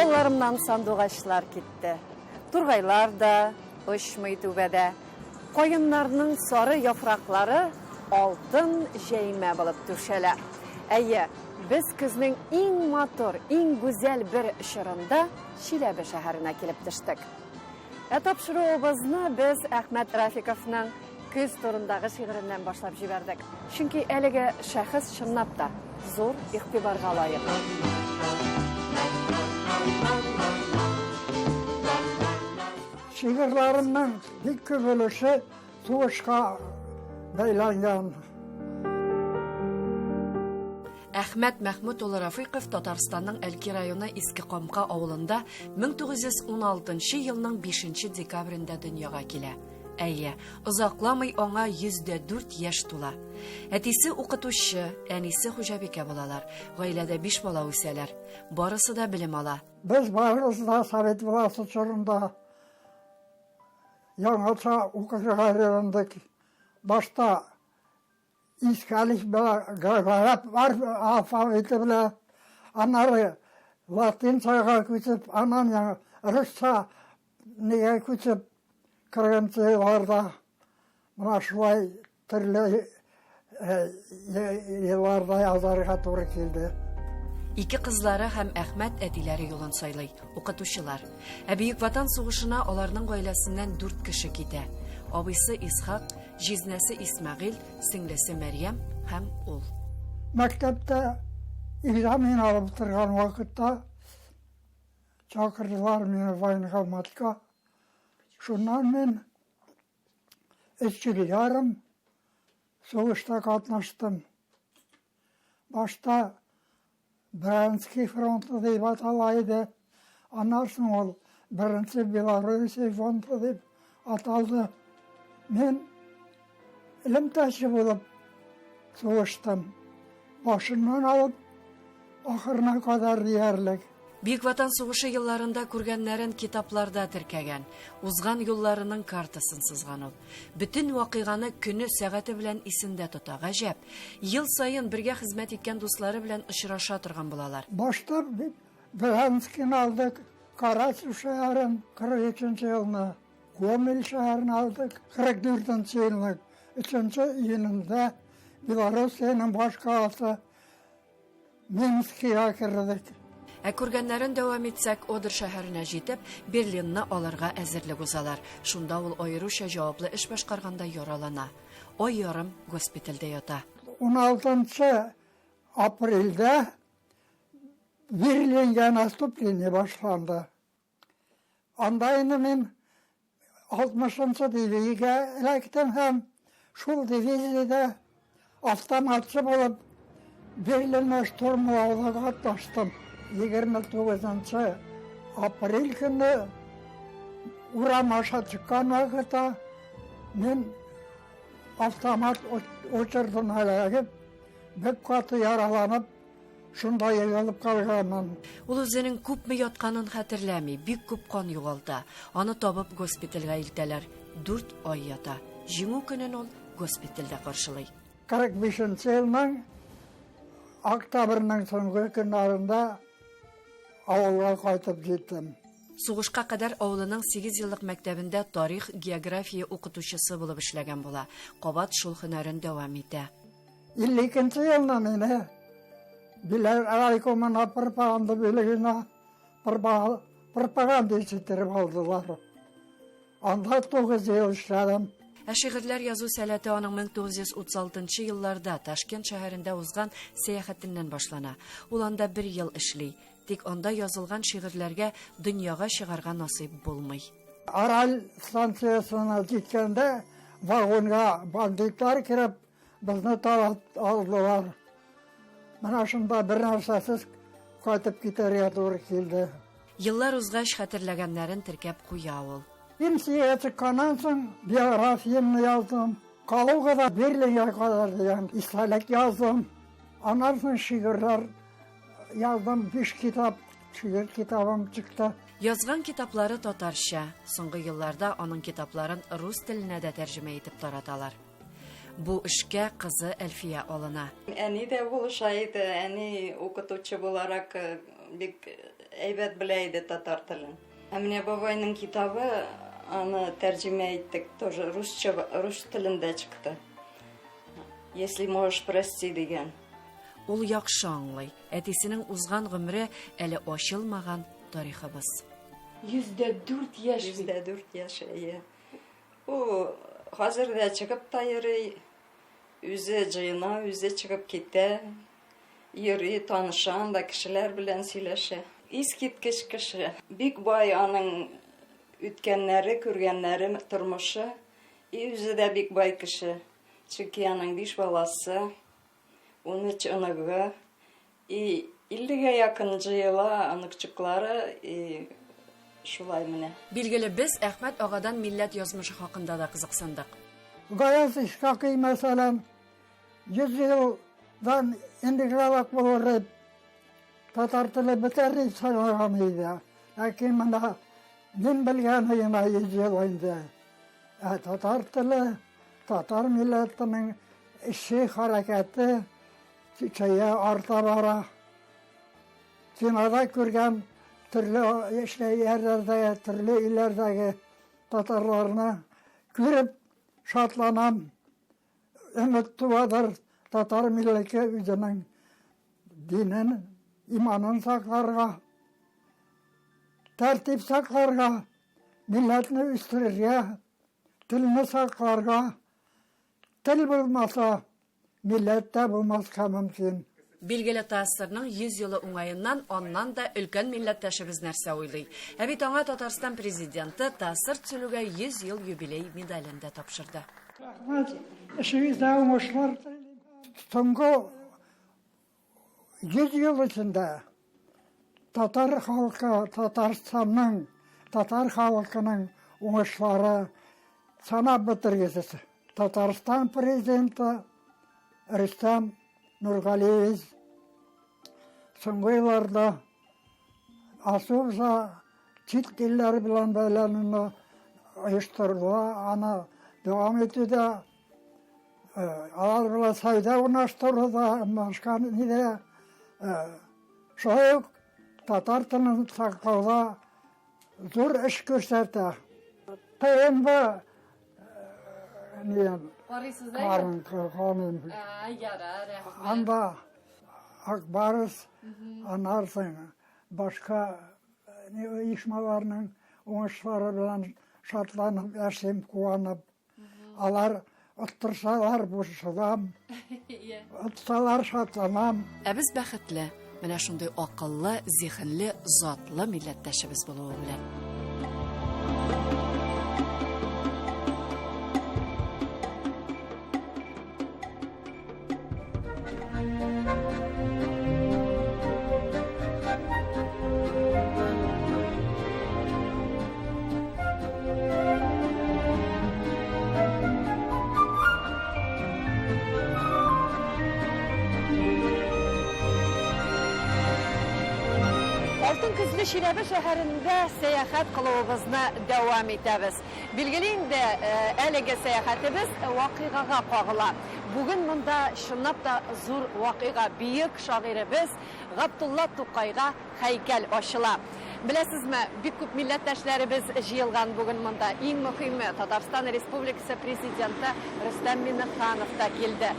Талларымнан сандугачлар китте. Тургайлар да очмый түбәдә. Каеннарның сары яфраклары алтын җәймә булып түшәлә. Әйе, без көзнең иң матур, иң гүзәл бер чорында Чиләбе шәһәренә килеп төштек. Ә тапшыруыбызны без Әхмәт Рафиковның көз турындагы шигыреннән башлап җибәрдек. Чөнки әлеге шәхес чынлап та зур игътибарга лаек. Шигырьләремнең бик күп өлеше сугышка бәйләнгән. Әхмәт Мәхмүт улы Рафыйков Татарстанның Әлки районы Иске Камка авылында 1916 елның 5 декабрендә дөньяга килә. Әйе, озакламый аңа 104 яшь тула. Әтисе укытучы, әнисе хуҗабикә булалар. Гаиләдә биш бала үсәләр. Барысы да белем ала. Без барыбыз да совет власте чорында яңача укырга өйрәндек. Башта Иске әлифба гарәп алфавиты белән, аннары латинчага күчеп, аннан яңа русча нигә күчеп, 40 елларда менә шулай төрле елларда язарга туры килде. Ике кызлары һәм Әхмәт әтиләре юлын сайлый, укытучылар. Ә Бөек Ватан сугышына аларның гаиләсеннән дүрт кеше китә. Абыйсы Исхак, Җизнәсе Исмәгыйль, сеңлесе Мәрьям һәм ул. Мәктәптә экзамен алып торган вакытта чакырдылар мине военкоматка. Шуннан мин өч ел ярым сугышта катнаштым. Башта Брянский фронты дип атала иде. Аннан соң ул Беренче Белоруссия фронты дип аталды. Мин элемтәче булып сугыштым. Башыннан алып ахырына кадәр диярлек. Бөек Ватан сугышы елларында күргәннәрен китапларда теркәгән, узган юлларының картасын сызган ул. Бөтен вакыйганы көне, сәгате белән исендә тота. Гаҗәп! Ел саен бергә хезмәт иткән дуслары белән очраша торган булалар. Башта Брянскины алдык, Карасу шәһәрен 43 нче елны, Гомель шәһәрен алдык, 44 нче елны 3 нче июнендә Белоруссиянең башкаласы Минскига кердек. Ә күргәннәрен дәвам итсәк, Одер шәһәренә җитеп, Берлинны алырга әзерлек узалар. Шунда ул аеруча җаваплы эш башкарганда яралана. Ай ярым госпитальдә ята. 16 апрельдә Берлинга наступление башланды. Анда инде мин 60-нчы дивизиягә эләктем һәм шул дивизиядә автоматчы булып Берлинны штурмлауда катнаштым. 29 апрель көнне урам аша чыккан вакытта мин автомат очырдым эләгеп, бик каты яраланып, Шунда егылып калганмын. Ул үзенең күпме ятканын хәтерләми, бик күп кан югалта. Аны табып госпитальгә илтәләр. Дүрт ай ята. Җиңү көнен ул госпитальдә каршылый. 45 нче елның октябрьнең соңгы көннәрендә авылга кайтып җиттем. Сугышка кадәр авылының сигезьеллык мәктәбендә тарих, география укытучысы булып эшләгән була. Кабат шул һөнәрен дәвам итә. 52 елны мине Биләр райкомына пропаганда бүлегенә пропагандист иттереп алдылар. Анда 9 ел эшләдем. Ә шигырьләр язу сәләте аның 1936 елларда Ташкент шәһәрендә узган сәяхәтеннән башлана. Ул анда бер ел эшли. Тик анда язылган шигырьләргә дөньяга чыгарга насыйп булмый. Араль станциясенә җиткәндә вагонга бандитлар кереп, Безне талап алдылар. Менә шунда бер нәрсәсез кайтып китәргә туры килде. Еллар узгач, хәтерләгәннәрен теркәп куя ул. Пенсиягә чыкканнан соң биографиямне яздым. Калугада Берлинга кадәр дигән истәлек яздым. Аннан соң шигырьләр яздым, биш китап, шигырь китабым чыкты. Язган китаплары татарча. Соңгы елларда аның китапларын рус теленә дә тәрҗемә итеп тараталар. Бу эшкә кызы Әлфия алына. Әни дә булыша иде. Әни укытучы буларак бик әйбәт белә иде татар телен. Ә менә бабайның китабы, аны тәрҗемә иттек, тоже русча, рус телендә чыкты. Если можешь, прости дигән. Ул яхшы аңлый, әтисенең узган гомере әле ачылмаган тарихыбыз. 104 яшь бит. 104 яшь, әйе. Ул хәзер дә чыгып та йөри, үзе җыена, үзе чыгып китә, йөри, таныша анда, кешеләр белән сөйләшә. Искиткеч кеше. Бик бай аның үткәннәре, күргәннәре, тормышы. И үзе дә бик бай кеше. Чөнки аның биш баласы, 13 оныгы, и 50гә якын җыела оныкчыклары, и шулай менә. Билгеле, без Әхмәт агадан милләт язмышы хакында да кызыксындык. Гаяз Исхакый, мәсәлән, 100 елдан интегралак булыр дип, татар теле бетәр дип санаган иде. Ләкин менә мин белгәне генә 100 ел инде. Ә татар теле, татар милләтенең эше, хәрәкәте көчәя, арта бара. Кинода күргән төрле эшләрләрдәге, төрле илләрдәге татарларны күреп шатланам. Өмет туадыр, татар милләте үзенең динен, иманын сакларга, тәртип сакларга, милләтне үстерергә, телне сакларга. Тел булмаса, милләт тә булмаска мөмкин. Билгеле, ТАССРның 100 елы уңаеннан аннан да өлкән милләттәшебез нәрсә уйлый? Ә бит аңа Татарстан президенты ТАССР төзелүгә 100 ел юбилей медален дә тапшырды. Рәхмәт, эшегездә уңышлар телим. Соңгы 100 ел эчендә татар халкы, Татарстанның, татар халкының уңышлары санап бетергесез. Татарстан президенты Рөстәм Нургалиевич соңгы елларда особо чит илләр белән бәйләнүне оештыруда, аны дәвам итүдә, алар белән сәүдә урнаштыруда, башка нидә, шулай ук татар телен саклауда зур эш күрсәтә. ТНВ Нием. Карыйсыз да? Карын, карыйм. Ә, ярар, рәхмәт. Анда Акбарыс, аннан соң башка оешмаларның уңышлары белән шатланып яшим, куанып. Алар оттырсалар, борчылам. Отсалар, шатланам. Ә без бәхетле. Менә шундый акыллы, зиһенле, затлы милләттәшебез булуы белән. Алтын көзле Чиләбе шәһәрендә сәяхәт кылуыбызны дәвам итәбез. Билгеле инде, э, әлеге сәяхәтебез вакыйгага кагыла. Бүген монда чынлап та зур вакыйга, бөек шагыйребез Габдулла Тукайга һәйкәл ачыла. Беләсезме, бик күп милләттәшләребез җыелган бүген монда. Иң мөһиме, Татарстан Республикасы Президенты Рөстәм Миңнеханов та килде.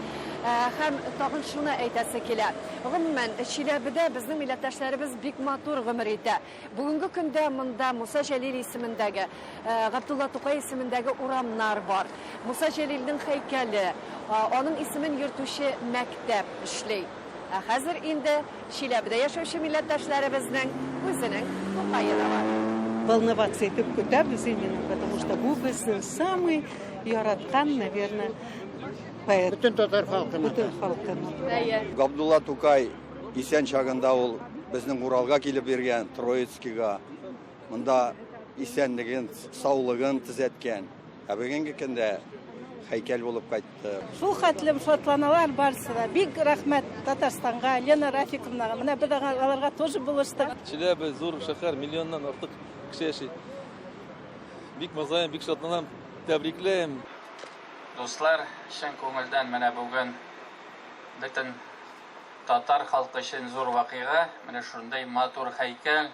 Һәм тагын шуны әйтәсе килә. Гомумән, Чиләбедә безнең милләттәшләребез бик матур гомер итә. Бүгенге көндә монда Муса Җәлил исемендәге, Габдулла Тукай исемендәге урамнар бар. Муса Җәлилнең һәйкәле, аның исемен йөртүче мәктәп эшли. Ә хәзер инде Чиләбедә яшәүче милләттәшләребезнең үзенең Тукае да бар. Волноваться итеп көтәбез именно, потому что бу безнең самый яраткан, наверное, поэт. Бөтен татар халкының. Бөтен халкының. Әйе. Габдулла Тукай исән чагында ул безнең Уралга килеп йөргән, Троицкига. Монда исәнлеген, саулыгын төзәткән. Ә бүгенге көндә һәйкәл булып кайтты. Шул хәтлем шатланалар барысы да. Бик рәхмәт Татарстанга, Лена Рафиковнага. Менә без аларга тоже булыштык. Чиләбе зур шәһәр, миллионнан артык кеше яши. Бик мазаем, бик шатланам, тәбрикләем. Дуслар, чын күңелдән менә бүген бөтен татар халкы өчен зур вакыйга, менә шундый матур һәйкәл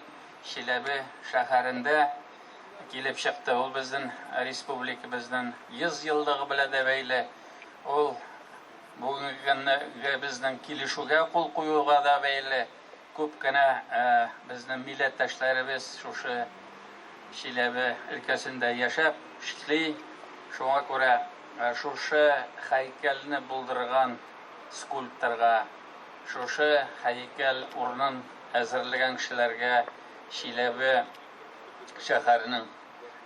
Чиләбе шәһәрендә килеп чыкты. Ул безнең республикабызның 100 еллыгы белән дә бәйле. Ул бүгенге көнге безнең килешүгә кул куюга да бәйле. Күп кенә безнең милләттәшләребез шушы Чиләбе өлкәсендә яшәп, эшли. Шуңа күрә шушы һәйкәлне булдырган скульпторга, шушы һәйкәл урынын әзерләгән кешеләргә, Чиләбе шәһәренең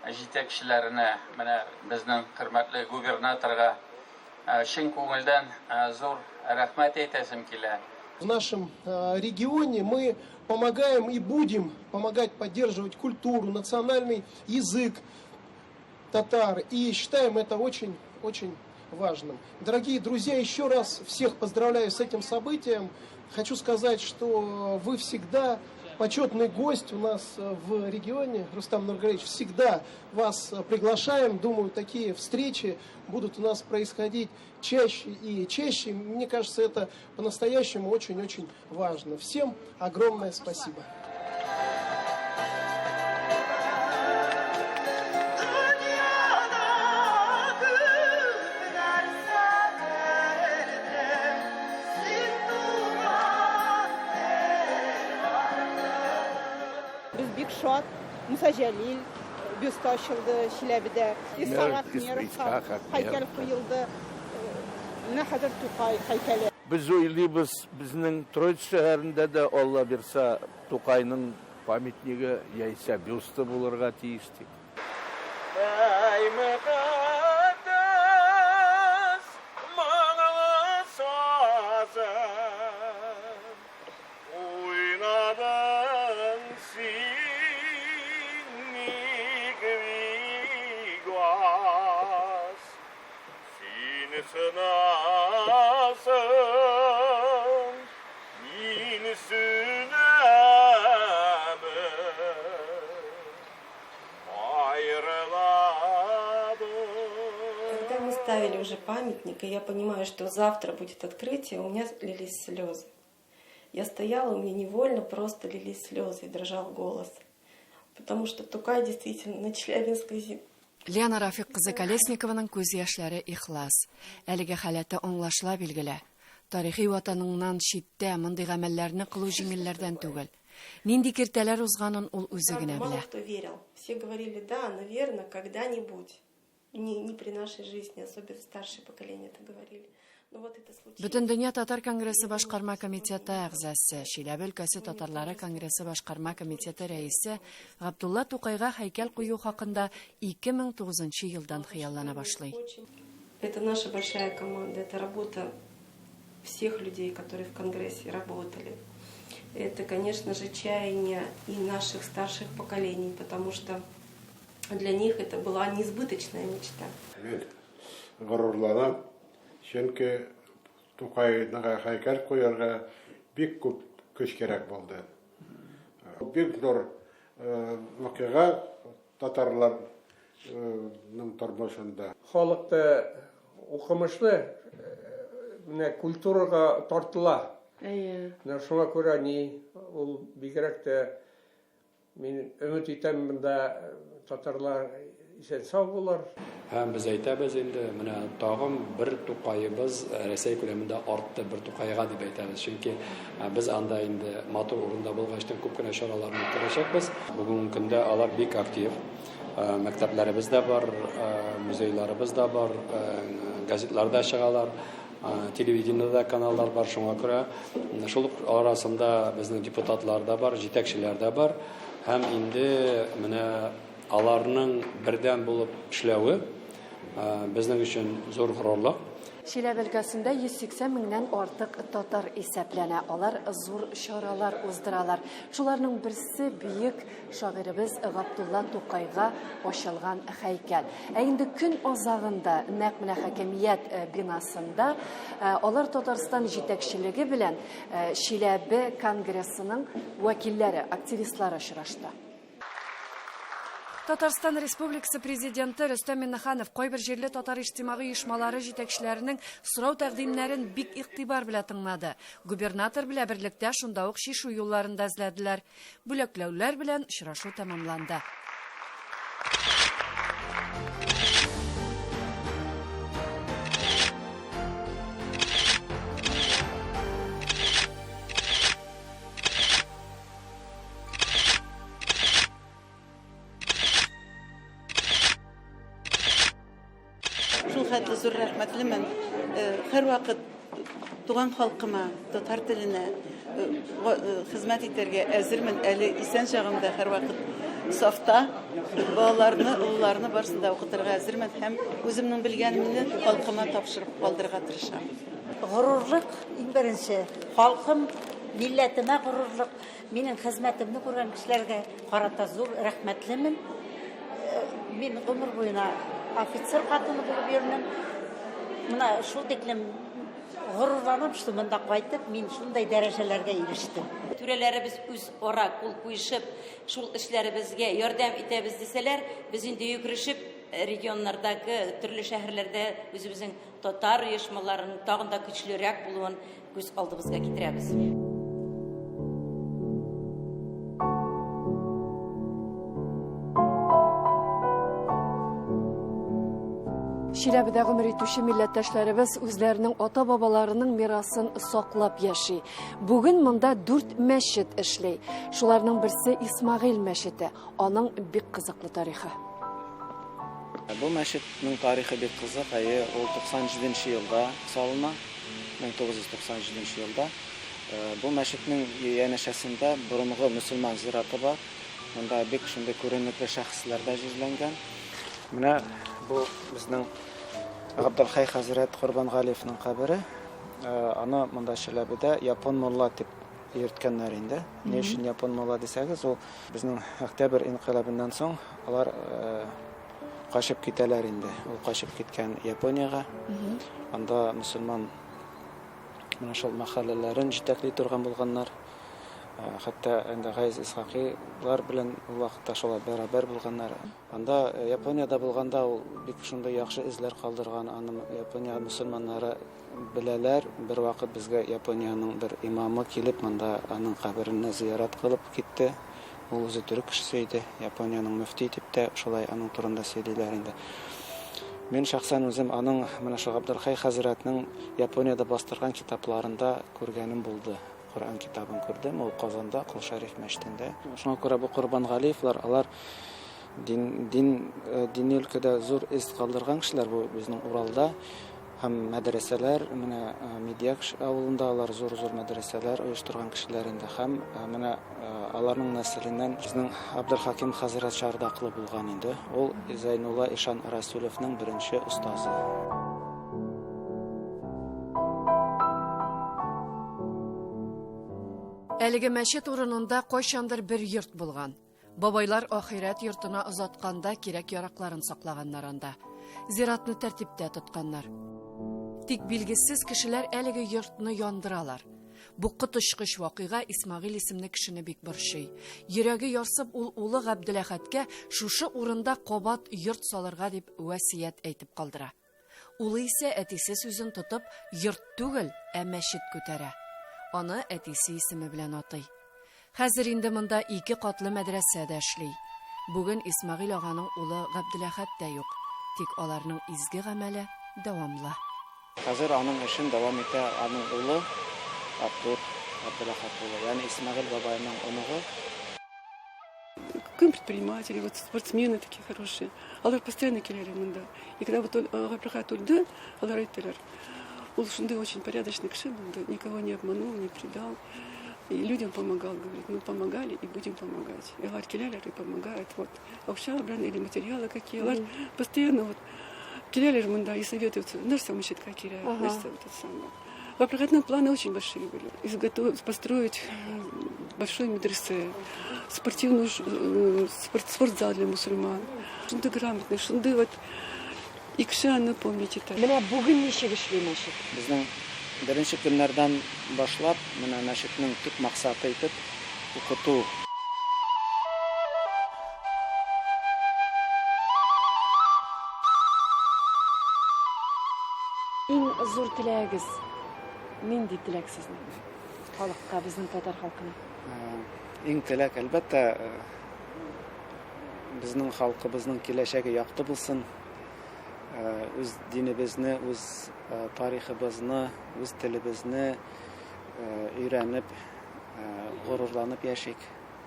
җитәкчеләренә, менә безнең хөрмәтле губернаторга чын күңелдән зур рәхмәт әйтәсем килә. В нашем регионе мы помогаем и будем помогать поддерживать культуру, национальный язык татар. И считаем это очень-очень важным. Дорогие друзья, еще раз всех поздравляю с этим событием. Хочу сказать, что вы всегда почетный гость у нас в регионе, Рустам Нургалиевич, всегда вас приглашаем. Думаю, такие встречи будут у нас происходить чаще и чаще. Мне кажется, это по-настоящему очень-очень важно. Всем огромное спасибо. Без бик шат. Муса Җәлил бюсты ачылды Чиләбедә. Исхак Ахмеров һәйкәл куелды. Менә хәзер Тукай һәйкәле. Без уйлыйбыз, безнең Троицк шәһәрендә дә, Алла бирса, Тукайның памятнигы яисә бюсты булырга тиеш дип. Әй мөкатдәс моңлы сазым, Уйнадың син ник бик аз? Син сынасың, мин сүнәмен. Аерылабыз. Когда мы ставили уже памятник, и я понимаю, что завтра будет открытие, у меня лились слезы. Я стояла, у меня невольно просто лились слезы и дрожал голос. Потому что Тукай действительно на Челябинской земле. Лена Рафик кызы Колесникованың күз яшьләре ихлас. Әлеге халәте аңлашыла, билгеле. Тарихи ватаныңнан читтә мондый гамәлләрне кылу җиңелләрдән түгел. Нинди киртәләр узганын ул үзе генә Мало белә. кто верил. Все говорили, да, наверное, когда-нибудь. Не, не при нашей жизни, особенно старшее поколение это говорили. Но вот это случилось. Бөтендөнья татар конгрессы башкарма комитеты әгъзасы, Чиләбе өлкәсе татарлары конгрессы башкарма комитеты рәисе Габдулла Тукайга һәйкәл кую хакында 2009 елдан хыяллана башлый. Это наша большая команда, это работа всех людей, которые в Конгрессе работали. Это, конечно же, чаяние и наших старших поколений, потому что для них это была несбыточная мечта. Мин горурланам, чөнки Тукайга һәйкәл куярга бик күп көч кирәк булды. Бик зур вакыйга татарларның тормышында. Халык та укымышлы, менә культурага тартыла. Әйе. Менә шуңа күрә ни ул бигрәк тә мин өмет итәм монда татарлар исән сау булыр. Һәм без әйтәбез инде, менә тагын бер Тукаебыз Рәсәй күләмендә артты бер Тукайга дип әйтәбез. Чөнки без анда инде матур урында булгачтан күп кенә чараларны үткәрәчәкбез. Бүгенге көндә алар бик актив. Мәктәпләребез дә бар, музейларыбыз да бар, газетларда чыгалар, телевидениедә каналлар бар. Шуңа күрә шул ук арасында безнең депутатлар да бар, җитәкчеләр дә бар. Һәм инде менә аларның бердәм булып эшләве безнең өчен зур горурлык. Чиләбе өлкәсендә 180 меңнән артык татар исәпләнә. Алар зур чаралар уздыралар. Шуларның берсе бөек шагыйребез Габдулла Тукайга ачылган һәйкәл. Ә инде көн азагында нәкъ менә хакимият бинасында алар Татарстан җитәкчелеге белән Чиләбе конгрессының вәкилләре, активистлары очрашты. Татарстан Республикасы Президенты Рөстәм Миңнеханов кайбер җирле татар иҗтимагый оешмалары җитәкчеләренең сорау-тәкъдимнәрен бик игътибар белән тыңлады. Губернатор белән берлектә шунда ук чишү юлларын да эзләделәр. Бүләкләүләр белән очрашу тәмамланды. Шул хәтле зур рәхмәтлемен. Һәрвакыт туган халкыма, татар теленә хезмәт итәргә әзермен. Әле исән чагымда һәрвакыт сафта балаларны, олыларны барысын да укытырга әзермен һәм үземнең белгәнемне халкыма тапшырып калдырырга тырышам. Горурлык иң беренче. Халкым, милләтемә горурлык. Минем хезмәтемне күргән кешеләргә карата зур рәхмәтлемен. Мин гомер буена офицер хатыны булып йөрдем. Менә шул тиклем горурланам, что монда кайтып, мин шундай дәрәҗәләргә ирештем. Түрәләребез үз ара кул куешып, шул эшләребезгә ярдәм итәбез дисәләр, без инде йөгерешеп регионнардагы төрле шәһәрләрдә үзебезнең татар оешмаларының тагын да көчлерәк булуын күз алдыбызга китерәбез. Чиләбедә гомер итүче милләттәшләребез үзләренең ата-бабаларының мирасын саклап яши. Бүген монда дүрт мәчет эшли. Шуларның берсе Исмагыйль мәчете. Аның бик кызыклы тарихы. Бу мәчетнең тарихы бик кызык. Әйе, ул 97 нче елда салына. 1997 нче елда. Бу мәчетнең янәшәсендә борынгы мөселман зираты бар. Монда бик шундый күренекле шәхесләр дә җирләнгән. Менә бу безнең Габделхәй хәзрәт Корбангалиевның кабере. Аны монда Чиләбедә Япон мулла дип йөрткәннәр инде. Ни өчен япон мулла дисәгез, ул безнең Октябрь инкыйлабыннан соң алар качып китәләр инде. Ул качып киткән Япониягә. Анда мөселман менә шул мәхәлләләрен җитәкли торган булганнар. Хәтта инде Гайз Исхакыйлар белән ул вакытта шулай бәрабәр булганнар. Анда Япониядә булганда ул бик шундый яхшы эзләр калдырган. Аны Япония мөселманнары Беләләр, бервакыт безгә Япониянең бер имамы килеп, монда аның каберенә зиярат кылып китте. Ул үзе төрек кешесе иде. Япониянең мөфти дип тә шулай аның турында сөйлиләр инде. Мин шәхсән үзем аның менә шул Габделхәй хәзрәтнең Япониядә бастырган китапларында күргәнем булды. Коръән китабын күрдем, ул Казанда, Кол Шәриф мәчетендә. Шуңа күрә бу Корбангалиевлар, алар дин, дин, дини өлкәдә зур эз калдырган кешеләр бу безнең Уралда. Һәм мәдрәсәләр, менә Медьяк авылында алар зур-зур мәдрәсәләр оештырган кешеләр инде. Һәм менә аларның нәселеннән безнең Абделхаким хәзрәт Чардаклы булган инде. Ул Зәйнулла ишан Расүлевның беренче остазы. Әлеге мәчет урынында кайчандыр бер йорт булган. Бабайлар ахирәт йортына озатканда кирәк-яракларын саклаганнар анда. Зиратны тәртиптә тотканнар. Тик билгесез кешеләр әлеге йортны яндыралар. Бу коточкыч вакыйга Исмагыйль исемле кешене бик борчый. Йөрәге ярсып, ул улы Габделәхәткә шушы урында кабат йорт салырга дип васыять әйтеп калдыра. Улы исә әтисе сүзен тотып, йорт түгел, ә мәчет күтәрә. Аны әтисе исеме белән атый. Хәзер инде монда ике катлы мәдрәсә дә эшли. Бүген Исмәгыйль аганың улы Габделәхәт тә юк, тик аларның изге гамәле дәвамлы. Хәзер аның эшен дәвам итә аның улы Артур Габделәхәт улы, ягъни Исмәгыйль бабайның оныгы. Кем предприниматели, вот спортсмены такие хорошие. Алар постоянно киләләр монда. И когда вот Габдрахат үлде, алар әйттеләр, ул шундый очень порядочный кеше булды, никого не обманул, не предал. И людям помогал, говорит, мы помогали и будем помогать. И алар киләләр и помогают. Вот акча белән или материалы какие. Алар постоянно вот киләләр монда и советуются, нәрсә мәчеткә кирәк, нәрсә вот это самое. Габдрахатның планы очень большие были. Изготовить, построить большой медресе, спортивную, спортзал для мусульман. Шундый грамотный, шундый вот и кеше аны помнить итә. Менә бүген ничек эшли мәчет? Безнең беренче көннәрдән башлап, менә мәчетнең төп максаты итеп укыту. зур теләгегез нинди теләк сезнең? Халыкка, безнең татар халкына. Иң теләк, әлбәттә, безнең халкыбызның киләчәге якты булсын. Үз динебезне, үз тарихыбызны, үз телебезне өйрәнеп, горурланып яшик.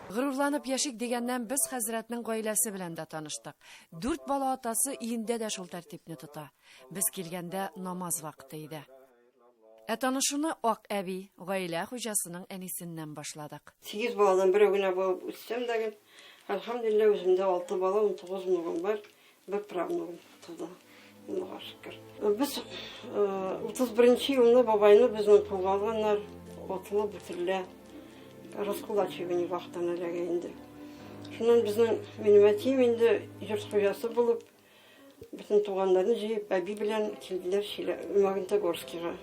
Горурланып яшик дигәннән без хәзрәтнең гаиләсе белән дә таныштык. Дүрт бала атасы өендә дә шул тәртипне тота. Без килгәндә намаз вакыты иде. Ә танышуны Ак әби, гаилә хуҗасының әнисеннән башладык. Сигез баладан берәү генә булып үссәм дә, әлхәмдүлилләһ, үземдә алты бала, 19 внугым бар, бер правнугым туды. Аллага шөкер. Без 31 нче елны бабайны безнең кулга алганнар, атылып үтерелә. Раскулачивание вакытына эләгә инде. Шуннан безнең минем әтием инде йорт хуҗасы булып, Бөтен туганнарын җыеп, әби белән килделәр Чилә, Магнитогорскига.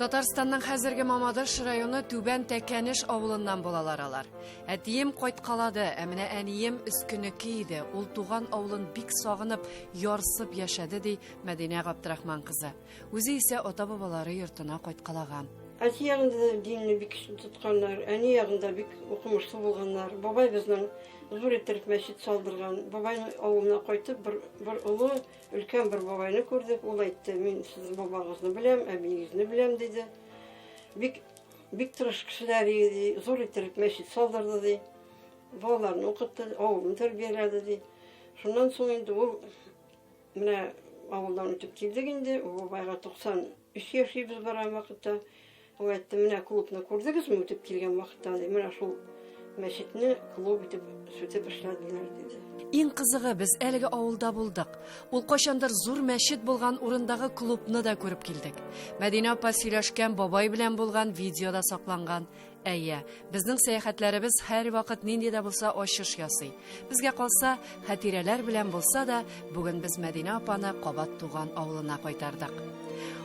Татарстанның хәзерге Мамадыш районы Түбән Тәкәнеш авылыннан булалар алар. Әтием кайткалады, ә менә әнием Өскенеке иде. Ул туган авылын бик сагынып, ярсып яшәде, ди Мәдинә Габдрахман кызы. Үзе исә ата-бабалары йортына кайткалаган. Әти ягында да динне бик көчле тотканнар, әни ягында бик укымышлы булганнар. Бабай безнең Зур иттереп мәчет салдырган. Бабайның авылына кайтып, бер, бер олы, өлкән бер бабайны күрдек. Ул әйтте, мин сезнең бабагызны беләм, әбиегезне беләм, диде. Бик, бик тырыш кешеләр иде, ди. Зур иттереп мәчет салдырды, ди. Балаларны укытты, авылны тәрбияләде, ди. Шуннан соң инде ул менә авылдан үтеп килдек инде. Ул бабайга 93 яшибез барган вакытта. Ул әйтте, менә клубны күрдегезме үтеп килгән вакытта, ди. Менә шул мәчетне клуб итеп сүтеп эшләделәр, диде. Иң кызыгы, без әлеге авылда булдык. Ул кайчандыр зур мәчет булган урындагы клубны да күреп килдек. Мәдинә апа сөйләшкән бабай белән булган видео да сакланган. Әйе, безнең сәяхәтләребез һәрвакыт нинди дә булса ачыш ясый. Безгә калса, хатирәләр белән булса да, бүген без Мәдинә апаны кабат туган авылына кайтардык.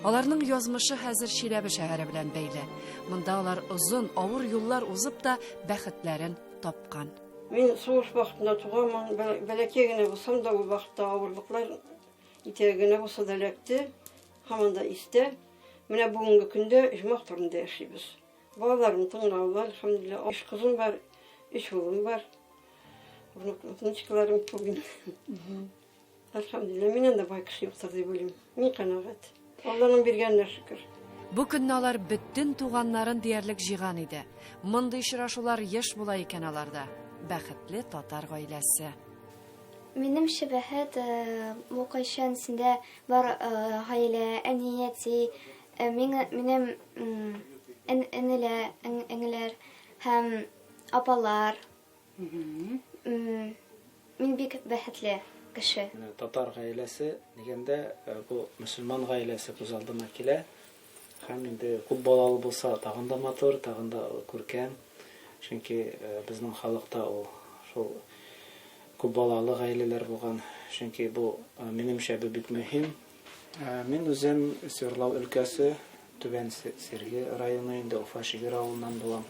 Аларның язмышы хәзер Чиләбе шәһәре белән бәйле. Монда алар озын, авыр юллар узып та бәхетләрен тапкан. Мин сугыш вакытында туганмын, бәләкәй генә булсам да, ул вакытта авырлыклар итәге генә булса да эләкте, һаман да истә. Менә бүгенге көндә оҗмах түрендә яшибез. Балаларым тыңлаулы, әлхәмдүлилләһ. Өч кызым бар, өч улым бар. Внук, внучкаларым күп инде. Әлхәмдүлилләһ, миннән дә бай кеше юктыр дип уйлыйм. Мин канәгать. Алланың биргәненә шөкер. Бу көнне алар бөтен туганнарын диярлек җыйган иде. Мондый очрашулар еш була икән аларда. Бәхетле татар гаиләсе. Минемчә, бәхет бу кайчан синдә бар гаилә, әни, әти, Минем энеләр һәм апалар. Мин бик бәхетле кеше. Менә татар гаиләсе дигәндә, бу мөселман гаиләсе күз алдыма килә. Һәм инде күп балалы булса, тагын да матур, тагын да күркәм. Чөнки безнең халыкта ул шул күп балалы гаиләләр булган. Чөнки бу, минемчә, бу бик мөһим. Мин үзем Свердлау өлкәсе, Түбән Сергей районы инде Уфа Шигер авылыннан булам.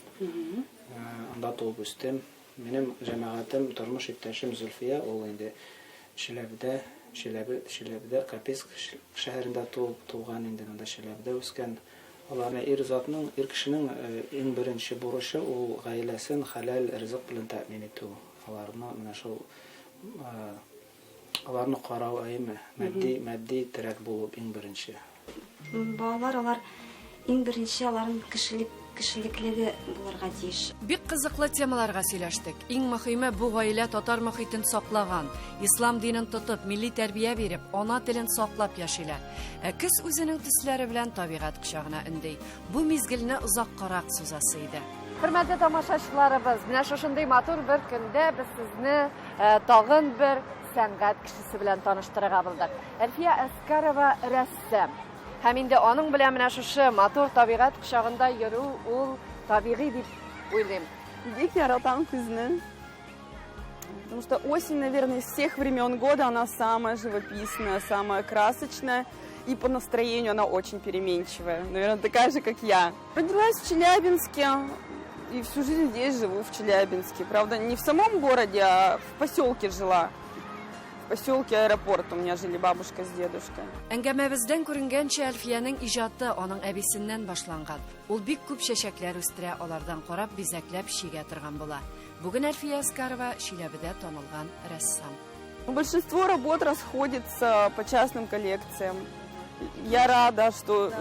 Анда туып үстем. Минем җәмәгатем, тормыш иптәшем Зөлфия, ул инде Чиләбедә, Чиләбе, Чиләбедә, Копейск шәһәрендә туып, туган инде, монда Чиләбедә үскән. Алар ир затның, ир кешенең иң беренче бурычы ул гаиләсен хәләл ризык белән тәэмин итү. Аларны менә шул Аларны карау, әйеме? Матди, матди терәк булу иң беренче. Балалар алар иң беренче аларның кешелек кешелеклеге булырга тиеш. Бик кызыклы темаларга сөйләштек. Иң мөхиме, бу гаилә татар мохитен саклаган, ислам динен тотып, милли тәрбия биреп, ана телен саклап яшиләр. Ә көз үзенең төсләре белән табигать кочагына өнди. Бу мизгелне озаккарак сузасы иде. Хөрмәтле тамашачыларыбыз, менә шушындый матур бер көндә без сезне э, тагын бер сәнгать кешесе белән таныштырырга булдык. Әлфия Әскарова рәссам. Һәм инде аның белән менә шушы матур табигать кочагында йөрү ул табигый дип уйлыйм. Бик яратам көзне. Потому что осень, наверное, из всех времен года она самая живописная, самая красочная. И по настроению она очень переменчивая. Наверное, такая же, как я. Родилась в Челябинске и всю жизнь здесь живу, в Челябинске. Правда, не в самом городе, а в поселке жила. В поселке Аэропорт у меня жили бабушка с дедушкой. Әңгәмәбездән күренгәнчә, Әлфиянең иҗаты аның әбисеннән башланган. Ул бик күп чәчәкләр үстерә, алардан карап, бизәкләп чигә торган була. Бүген Әлфия Әскарова Чиләбедә танылган рәссам. Большинство работ расходится по частным коллекциям. Я рада, что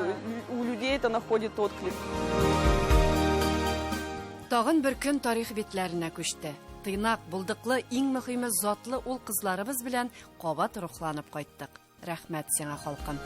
у людей это находит отклик. Тагын бер көн тарих битләренә күчте. Тыйнак, булдыклы, иң мөхиме затлы ул кызларыбыз белән кабат рухланып кайттык. Рәхмәт сиңа, халкым.